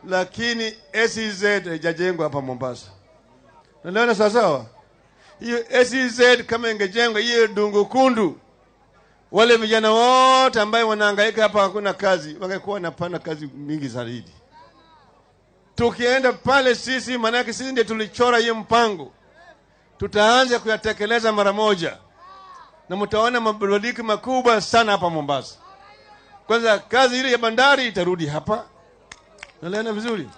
lakini SEZ haijajengwa hapa Mombasa. Naelewana sawa sawa? Hiyo SEZ kama ingejengwa, hiyo Dungu Kundu, wale vijana wote ambao wanahangaika hapa hakuna kazi, wangekuwa wanapanda kazi mingi zaidi. Tukienda pale sisi, maanake sisi ndiye tulichora hiyo mpango, tutaanza kuyatekeleza mara moja, na mtaona mabadiliko makubwa sana hapa Mombasa. Kwanza kazi ile ya bandari itarudi hapa. Naelewana vizuri?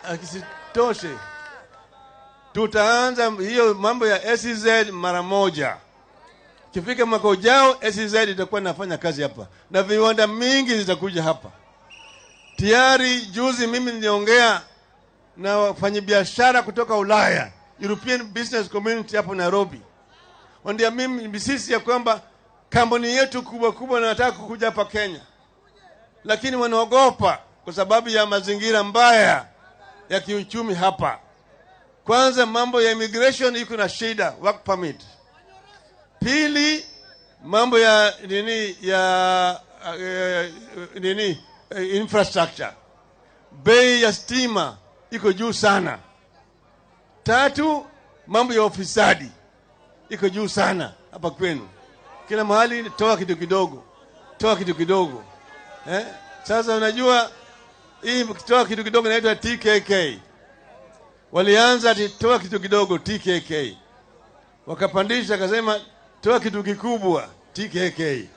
Akisitoshe, tutaanza hiyo mambo ya SEZ mara moja. Kifika mwaka ujao SEZ itakuwa inafanya kazi hapa na viwanda mingi zitakuja hapa. Tayari juzi mimi niliongea na wafanyabiashara kutoka Ulaya, European Business Community hapo Nairobi. Wandia mimi sisi ya kwamba kampuni yetu kubwa kubwa wanataka kukuja hapa Kenya, lakini wanaogopa kwa sababu ya mazingira mbaya ya kiuchumi hapa. Kwanza mambo ya immigration iko na shida, work permit. Pili, mambo ya nini ya nini infrastructure. Bei ya stima iko juu sana. Tatu, mambo ya ufisadi iko juu sana hapa kwenu. Kila mahali toa kitu kidogo, toa kitu kidogo. Sasa unajua hii toa kitu kidogo inaitwa TKK. Walianza toa kitu kidogo TKK, wakapandisha akasema toa kitu kikubwa TKK,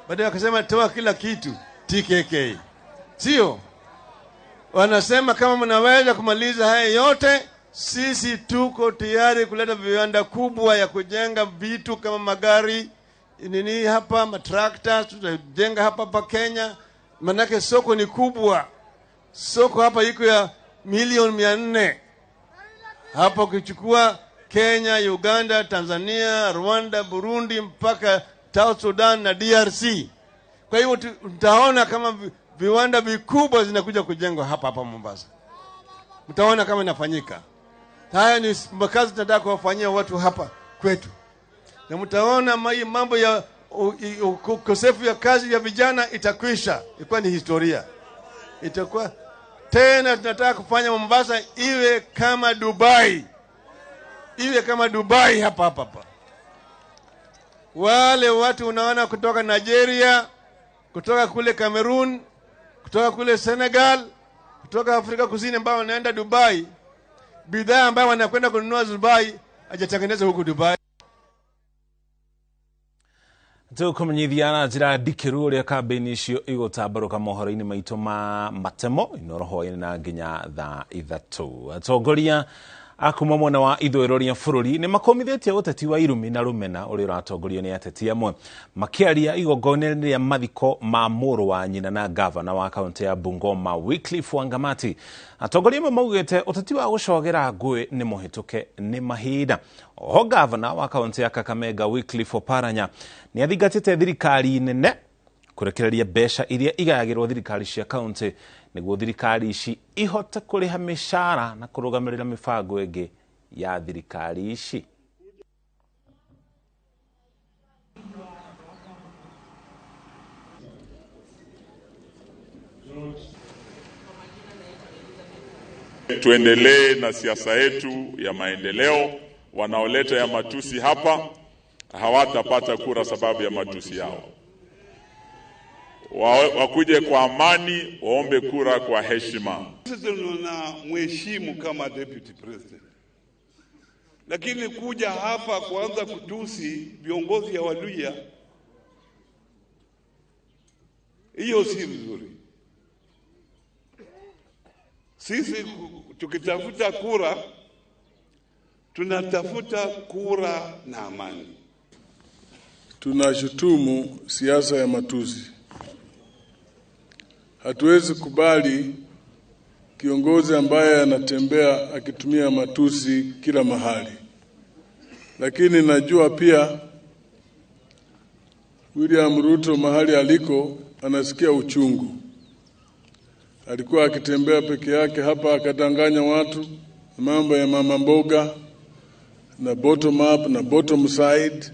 baadaye wakasema toa kila kitu TKK. Sio? Wanasema kama mnaweza kumaliza haya yote, sisi tuko tayari kuleta viwanda kubwa ya kujenga vitu kama magari nini hapa, matrakta tutajenga hapa hapa Kenya. Manake soko ni kubwa. Soko hapa iko ya 400,000,000. Hapo ukichukua Kenya, Uganda, Tanzania, Rwanda, Burundi mpaka South Sudan na DRC. Kwa hivyo mtaona kama viwanda vikubwa zinakuja kujengwa hapa hapa Mombasa. Mtaona kama inafanyika. Haya ni makazi tunataka kuwafanyia watu hapa kwetu. Na mtaona mambo ya ukosefu ya kazi ya vijana itakwisha. Itakuwa ni historia. Itakuwa tena tunataka kufanya Mombasa iwe kama Dubai. Iwe kama Dubai hapa hapa hapa. Wale watu unaona kutoka Nigeria, kutoka kule Cameroon, kutoka kule Senegal, kutoka Afrika Kusini ambao wanaenda Dubai, bidhaa ambayo wanakwenda kununua Dubai hajatengenezwa huku Dubai. Tukumenyithia na njira ndikiru uria kambĩini icio igũtambarũka mohoro-inĩ maitũ ma matemo inoro hwaĩ-inĩ na nginya thaa 3. Atongoria a kuma mwena wa ithũĩro rĩa bũrũri nĩ makomithĩtie ũteti wa irumi na rũmena ũrĩa ũratongorio nĩ ateti amwe makĩaria igongona-inĩ rĩa mathiko ma mũrũ wa nyina na gavana wa kaũntĩ ya Bungoma Wycliffe Wangamati. Atongoria amwe maugĩte ũteti wa gũcogera ngũĩ nĩ mũhĩtũke nĩ mahinda. Oho gavana wa kaũntĩ ya Kakamega Wycliffe Oparanya nĩ athingatĩte thirikari nene kũrekereria mbeca iria igayagĩrwo thirikari cia kaũntĩ nĩguo thirikari ici ihote kũrĩha mĩcara na kũrũgamĩrĩra mĩbango ĩngĩ ya thirikari ici. Tuendelee na siasa yetu ya maendeleo. Wanaoleta ya matusi hapa hawatapata kura sababu ya matusi yao. Wakuje kwa amani, waombe kura kwa heshima. Sisi tunamheshimu kama deputy president, lakini kuja hapa kuanza kutusi viongozi ya Waluhya, hiyo si vizuri. Sisi tukitafuta kura, tunatafuta kura na amani. Tunashutumu siasa ya matusi. Hatuwezi kubali kiongozi ambaye anatembea akitumia matusi kila mahali. Lakini najua pia William Ruto mahali aliko anasikia uchungu. Alikuwa akitembea peke yake hapa akadanganya watu mambo ya mama mboga na bottom up na bottom side.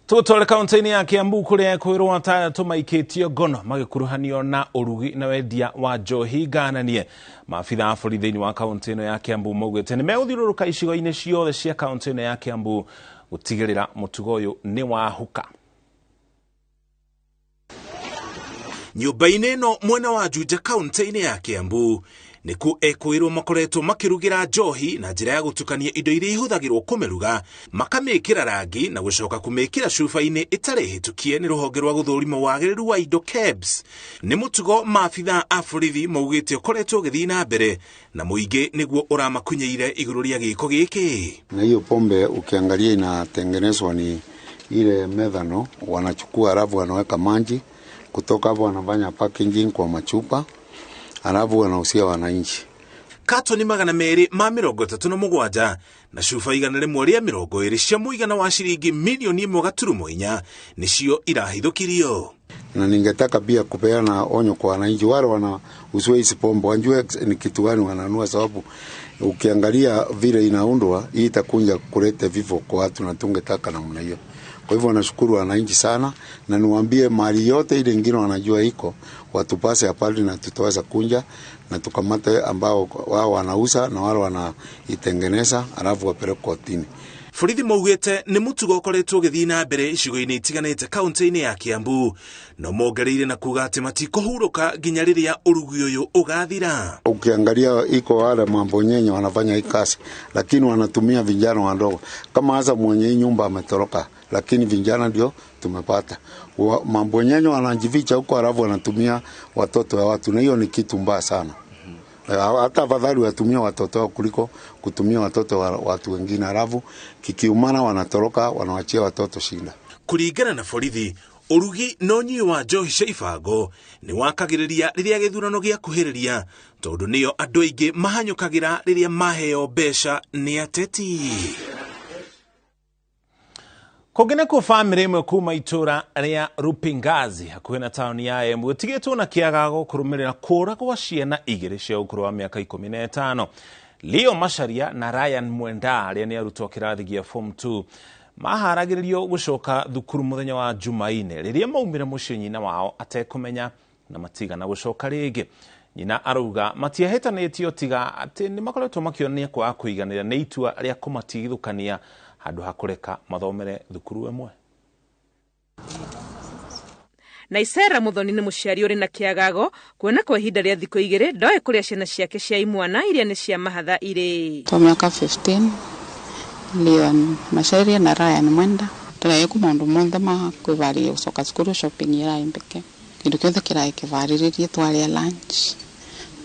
Tũtware kaunti-inĩ ya Kiambu kũrĩa kwĩrwo atandatũ maikĩtio ngono magĩkuruhanio na ũrugi na wendia wa njohi ngananie. Maabitha a borithi thĩinĩ wa kaunti ĩno ya Kiambu maugĩte nĩ megũthiũrũrũka icigo-inĩ ciothe cia kaunti ĩno ya Kiambu gũtigĩrĩra mũtugo ũyũ nĩ wahuka. Nyũmba-inĩ ĩno mwena wa Juja kaunti-inĩ ya Kiambu nĩkuo ekwĩrwo makoretwo makĩrugĩra njohi na njĩra ya gũtukania indo iria ihũthagĩrwo kũmĩruga, makamĩkĩra rangi na gũcoka kũmĩkĩra cuba-inĩ ĩtarĩ hĩtũkie nĩ rũhonge rwa gũthũrima wagĩrĩru wa indo KEBS. Nĩ mũtugo maabitha a borithi maugĩte ũkoretwo ũgĩthiĩ na mbere na mũingĩ nĩguo ũramakunyĩire igũrũ rĩa gĩko gĩkĩ. Na hiyo pombe ukiangalia inatengenezwa ni ile methano, wanachukua alafu wanaweka maji, kutoka hapo wanafanya packaging kwa machupa, alafu wanausia wananchi. Katoni 237 na cuba 120 cia mũigana wa ciringi milioni 1.4 nĩcio irahithũkirio. Na ningetaka pia kupeana onyo kwa wananchi wale wanauziwa hizi pombe, wajue ni kitu gani wananunua, sababu ukiangalia vile inaundwa hii itakuja kuleta vifo kwa watu na tungetaka namna hiyo. Kwa hivyo nashukuru wananchi sana, na niwaambie mali yote ile ingine wanajua iko watupase habari na tutaweza kunja na tukamate ambao wao wanauza na wale wanaitengeneza alafu wapeleke kotini. Borithi maugĩte nĩ mũtugo ũkoretwo ũgĩthiĩ na mbere icigo-inĩ itiganĩte kaunti-inĩ ya Kiambu, no mongereire na kuga atĩ matikũhurũka nginya rĩrĩa ũrugi ũyũ ũgathira. Ukiangalia iko wale mambo nyenye wanafanya hii kazi, lakini wanatumia vijana wadogo. Kama hasa mwenye hii nyumba ametoroka, lakini vijana ndio tumepata. Mambo nyenye wanajificha huko alafu wanatumia watoto wa watu, na hiyo ni kitu mbaya sana. Hata afadhali watumie watoto wao kuliko kutumia watoto wa watu wengine, alafu kikiumana wanatoroka wanawachia watoto shida. Kuringana na borithi, ũrugi na ũnyui wa njohi cia ibango nĩ wakagĩrĩria rĩrĩa gĩthurano gĩakuhĩrĩria, tondũ nĩyo andũ aingĩ mahanyũkagĩra rĩrĩa maheo mbeca nĩ ateti. Kũngĩ nĩkuo bamĩrĩ ĩmwe kuma itũra rĩa Rupingazi hakuhĩ na taũni ya Embu ĩtigĩtwo na kĩagago kũrũmĩrĩra kũũra gwa ciana igĩrĩ cia ũkũrũ wa mĩaka 15. Leo Macharia na Ryan Mwenda arĩa nĩ arutwo kĩrathi gĩa form 2 maharagĩrĩrio gũcoka thukuru mũthenya wa Jumaine rĩrĩa maumire mũciĩ nyina wao atekũmenya na matigana gũcoka rĩngĩ. Nyina arauga matiahĩtanĩtio tiga atĩ nĩ makoretwo makĩonania kwaga kũiganĩra nĩ itua rĩa kũmatigithũkania handũ ha kũreka mathomere thukuru ĩmwe. Na Isera Muthoni nĩ mũciari ũrĩ na kĩagago kuona kwa ihinda rĩa thikũ igĩrĩ ndoĩ kũrĩa ciana ciake cia imwana iria nĩ cia mahatha irĩ. Twa mĩaka 15 Leon Macharia na Ryan Mwenda tũraĩ maũndũ mothe ma kwĩvarĩria gũcoka cukuru shopping ĩraĩ mbeke kĩndũ kĩothe kĩraĩ kĩvarĩrĩrie twarĩa lunch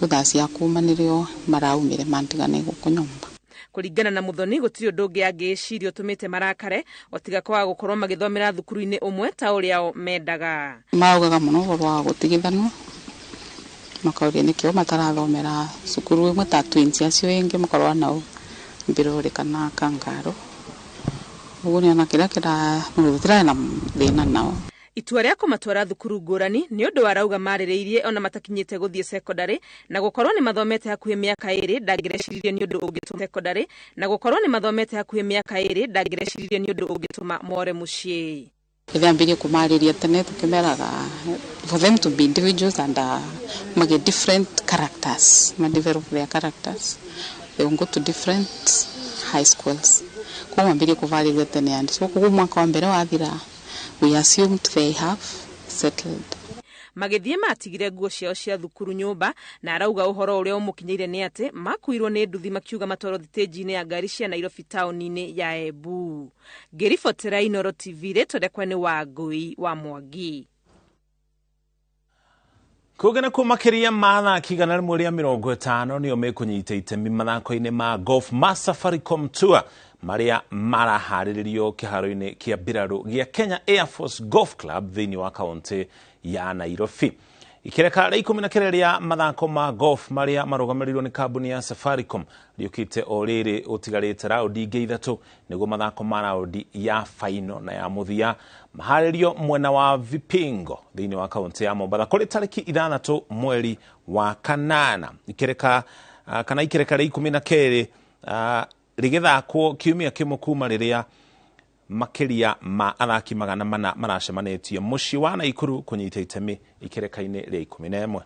thaa cia kuma nĩrĩo maraumire mandigane gũkũ nyũmba. Kũringana na Muthoni gũtirĩ ũndũ ũngĩ angĩciria ũtũmĩte marakare otiga kwaga gũkorwo magĩthomera thukuru-inĩ ũmwe ta ũrĩa o mendaga. Maugaga mũno ũhoro wa gũtigithanwo makauria nĩkĩo matarathomera cukuru ĩmwe ta twins acio ĩngĩ makorwo nao mbirũrĩ kana kangaro ũguo nĩona kĩrĩa kĩra gũtirarĩ na thĩna nao. Itua rĩa kũmatwara thukuru ngũrani nĩ ũndũ arauga marĩrĩirie ona matakinyĩte gũthiĩ secondary na gũkorwo nĩ mathomete hakuhĩ mĩaka ĩrĩ ndangĩreciririe nĩ ũndũ ũngĩtũma secondary na gũkorwo nĩ mathomete hakuhĩ mĩaka ĩrĩ ndangĩreciririe nĩ ũndũ ũngĩtũma more mũciĩ. Ĩthambĩrie kũmarĩria tene tũkĩmeraga for them to be individuals and mage different characters, ma develop their characters, they will go to different high schools. Koguo mambĩrie kũvarĩria tene and so koguo mwaka wa mbere wathira we assumed they have settled. Magĩthiĩ matigire nguo ciao cia thukuru nyũmba na arauga ũhoro ũrĩa ũmũkinyĩire nĩ atĩ makuirwo nĩ nduthi makiuga matwarwo thitĩnji-inĩ ya ngari cia Nairobi taũni-inĩ ya Embu. Ngĩribotera Inooro TV rĩtwa rĩakwa nĩ Wangũi wa Mwangi. Kũngĩ nĩkuo makĩria ma athaki 150 nĩo mekũnyita itemi mathako-inĩ ma golf ma Safaricom Tour marĩa maraharĩrĩrio kĩharo-inĩ kĩa mbirarũ gĩa Kenya Air Force Golf Club thĩinĩ wa kaunti ya Nairobi. Ikereka rĩa 19 rĩa mathako ma golf marĩa marũgamĩrĩirwo nĩ kambuni ya Safaricom rĩũkĩte o rĩrĩ ũtigarĩte raũndi ingĩ ithatũ nĩguo mathako ma raũndi ya faino na ya mũthia maharĩrio mwena wa Vipingo thĩinĩ wa kaunti ya Mombatha kũrĩ tarĩki 6 mweri wa kanana. Ikereka kana ikereka rĩa 12 rĩgĩthakwo kiumia kĩmwe kuma rĩrĩa makĩria ma athaki 400 maracemanĩtie mũciĩ wa Naikuru kũnyita itemi ikereka-inĩ rĩa 11.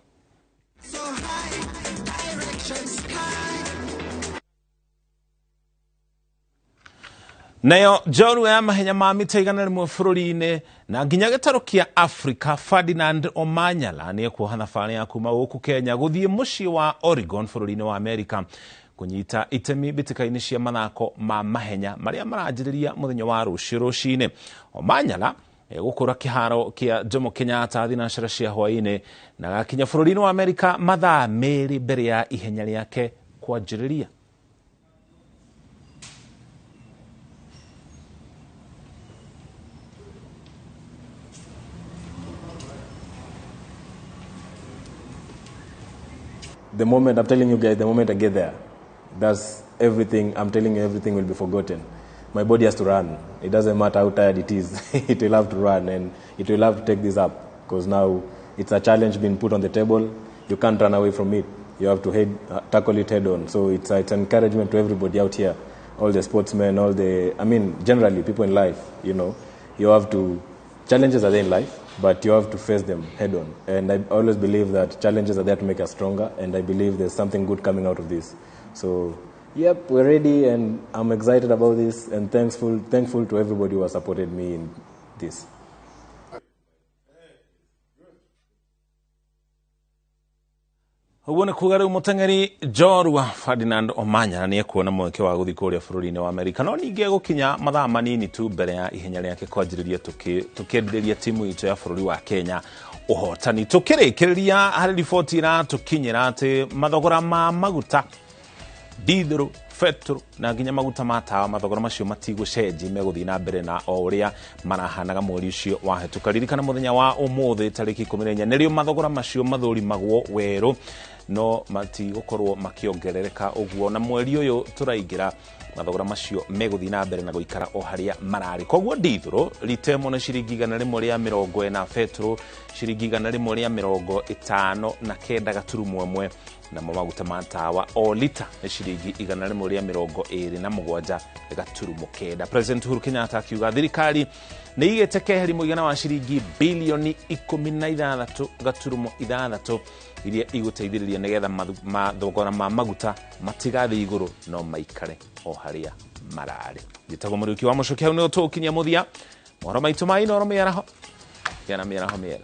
Nayo njorua ya mahenya ma mita 100 bũrũri-inĩ na nginya gĩtarũ kĩa Africa Ferdinand Omanyala nĩ ekuoha thabarĩ ya kuma gũkũ Kenya gũthiĩ mũciĩ wa Oregon bũrũri-inĩ wa Amerika kũnyita itemi mbĩtĩka-inĩ cia mathako ma mahenya marĩa maranjĩrĩria mũthenya wa rũciũ rũcinĩ. Omanyala egũkũra kĩharo kĩa Jomo Kenyatta thinacara cia hwaĩ-inĩ na agakinya bũrũri-inĩ wa Amerika mathaa 2 mbere ya ihenya rĩake kwanjĩrĩria. The moment, I'm telling you guys, the moment I get there, that's everything. I'm telling you, everything will be forgotten. My body has to run. It doesn't matter how tired it is. It will have to run, and it will have to take this up, because now it's a challenge being put on the table. You can't run away from it. You have to tackle it head on. So it's an encouragement to everybody out here, all the sportsmen, generally people in life, you know, you have to, challenges are there in life, but you have to face them head on. And I always believe that challenges are there to make us stronger, and I believe there's something good coming out of this. So, yep, we're ready, and I'm excited about this, and thankful to everybody who has supported me in this. Ũguo nĩ kuga rĩu mũteng'eri njorua Ferdinand Omanyala nĩ ekuona mweke wa gũthiĩ kũrĩa bũrũri-inĩ wa Amerika, no ningĩ egũkinya mathaa manini tu mbere ya ihenya rĩake kwanjĩrĩria tũkĩendereria timu itũ ya bũrũri wa Kenya ũhotani. Tũkĩrĩkĩrĩria harĩ riboti iratũkinyĩra atĩ mathogora ma maguta dithero betũrũ na nginya maguta ma tawa mathogora macio matigũcenji, megũthiĩ na mbere na o ũrĩa marahanaga mweri ũcio wahĩtũka. Ririkana mũthenya wa ũmũthĩ tarĩki 14 nĩrĩo mathogora macio mathũrimagwo werũ, no matigũkorwo makĩongerereka ũguo, na mweri ũyũ tũraingĩra mathogora macio megũthiĩ na mbere na gũikara o harĩa mararĩ. Koguo ndithũrũ rita ĩmwe nĩ ciringi 140, betũrũ ciringi 159.1, namo maguta ma tawa o lita nĩ ciringi 127.9. President Uhuru Kenyatta akiuga thirikari nĩ igĩte keheri mũigana wa ciringi bilioni 16.6 iria igũteithĩrĩria nĩgetha mathogora ma maguta matigathiĩ igũrũ no maikare o harĩa mararĩ. Njĩtagwo Mũriũki wa Mũcoki, hau nĩho tũgũkinyia mũthia mohoro maitũ ma Inooro mĩaraho. Gĩa na mĩaraho mĩega.